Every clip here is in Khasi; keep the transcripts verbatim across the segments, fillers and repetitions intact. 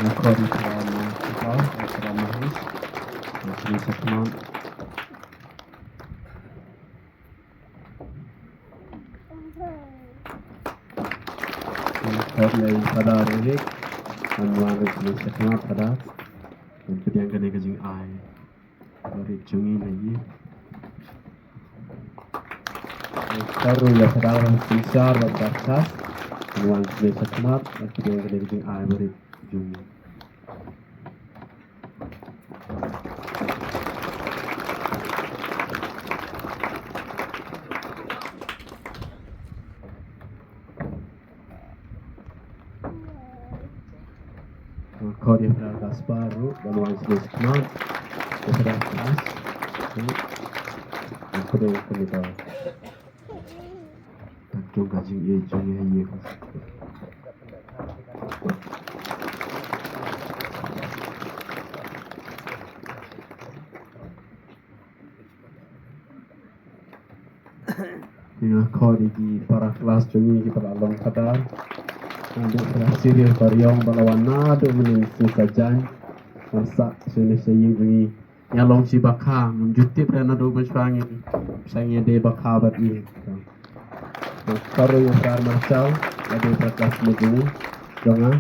Nga khot ïa u Phadar Mahesh, u Phadar Mahesh. Nga khot ïa u Phadar Eric, un wan sha khmat Phadar, un pdiang kane ka jingai barit jong ngi na ïing. Nga khot ruh ïa u Phadar Synshar bad Phadar Klas, un wan sha khmat, un pdiang kane ka jingai barit jong ngi. Nga khot ïa u Phadar Gaspar ruh, ban wan sha khmat, ïa u Phadar Klas ruh. Nga khot ïa u Phadar. Tang jong ka jingïeit jong ngi ha ïing. Nga khot ïa ki para klas jong ngi kiba la long Phadar. Naduh para Syria Bariong ba la wan naduh mynnin shisien sa jan. Ban sah shane sha ïing jong ngi. Nga long shi bakha, ngam ju tip re naduh mynshwa ngi, sa ngi dei bakha bad i. Nga khot ruh ïa u Phadar Marshal, ïa u para klas jong ngi, jong nga,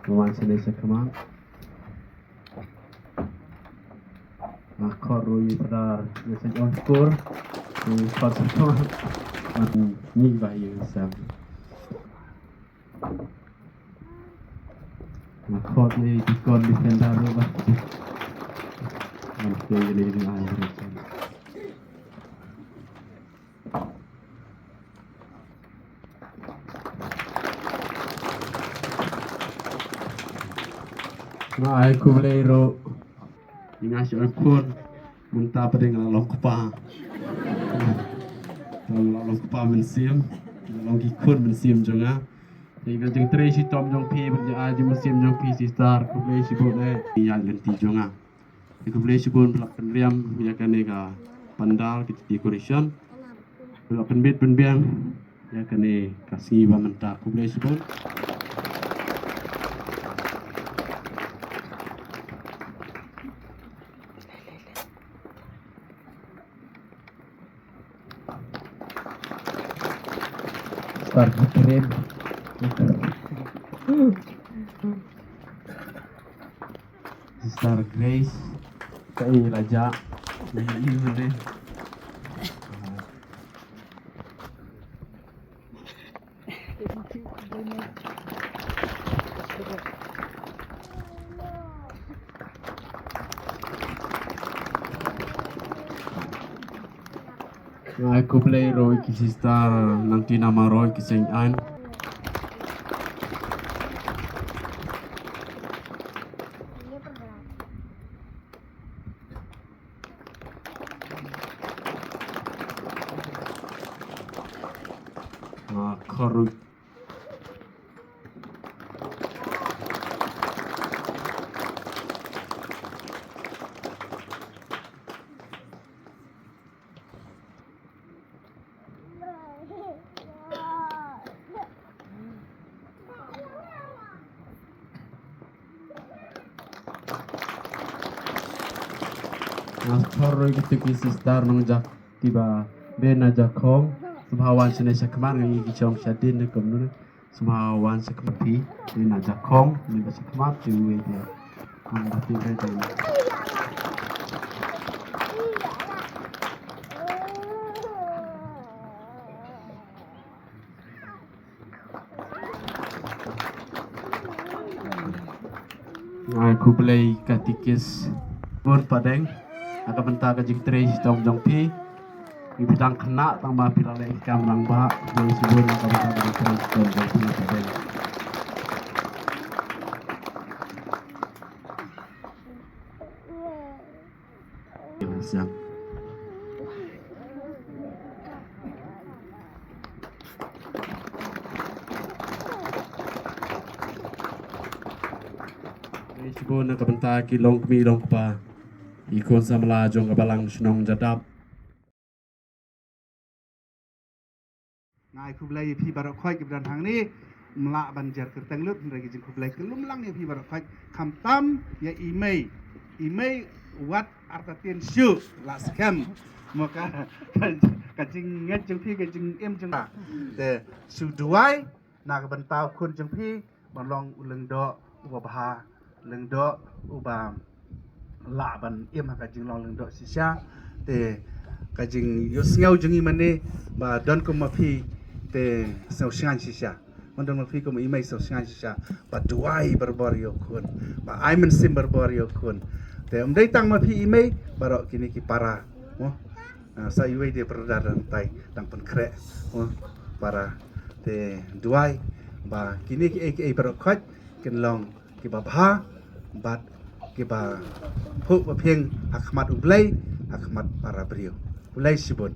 ba wan shane sha khmat. Nga khot ruh ïa u Phadar, ïa u Phadar Ongkur, ïa u Phadar Marshal, ngi ba ïa u Sam. Nga khot ïa i Deacon Defender ruh ba. Nga khot ïa i Deacon. Nga ai khublei ruh. Nga shu ai khun mynta pat nga la long kpa. Nga la long kpa mynsiem, nga la long ki khun mynsiem jong nga. Te ka jingtrei shitom jong phi bad jingïaid mynsiem jong phi sister, khublei shibun eh. Ïa lynti jong nga. Te khublei shibun ba la pynriam ïa kane ka pandal, ka decoration. Ba la pynbit pynbiang ïa kane ka sngi ba mynta, khublei shibun. Sister Catherine. Sister Grace. Ka i la jah. Ka i mane. Nga ai khublei ruh ïa ki sister Nangtina Maroi, ki Saint Anne. Nga khot ruh. Nga khot ruh ïa kito ki sister nong Jah, kiba dei na Jakhong, sngewbha wan shane sha khmat, nga ïohi ki shong shadien ne kumno. Sngewbha wan sha khmat phi, dei na Jakhong, dei na sha khmat, dei uwei dei. Ang ba ti dei dei. Nga ai khublei katikis bun pateng ha ka bynta ka jingtrei shitom jong phi. Ngi phi dang khynnah tang ba phi la leh kam rangbah. Khublei shibun ha ka bynta ka jingtrei shitom jong phi pateng. Ïa siang. Khublei shibun na ka bynta ki longkmie longkpa, ki khun samla jong ka balang shnong Jadap. Nga ai khublei ïa phi baroh khoit kiba don hangne. Mlah ban jer kyrteng lut, hynrei ka jingkhublei ka lum lang ïa phi baroh khoit, khamtam ïa i mei. I mei wat artatien shu la skhem. Mo ka, ka, ka jingngeit jong phi, ka jingim jong phi. Te shu duwai na ka bynta u khun jong phi ban long u lyngdoh uba bha, lyngdoh uba lah ban im ha ka jinglong lyngdoh shisha. Te ka jingïohsngew jong ngi mane ba don kum ma phi te sngewshngaiñ shisha. Ban don ma phi kum i mei sngewshngaiñ shisha ba duwai barabor ïa u khun, ba ai mynsiem barabor ïa u khun. Te ym dei tang ma phi i mei, baroh kine ki para. Mo, ah, sa iwei de brother dang tai dang pynkhreh. Mo, para. Te duwai ba kine kiei kiei baroh khoit kin long kiba bha bad kiba phuh ba phieng ha khmat U Blei, ha khmat para briew. Khublei shibun.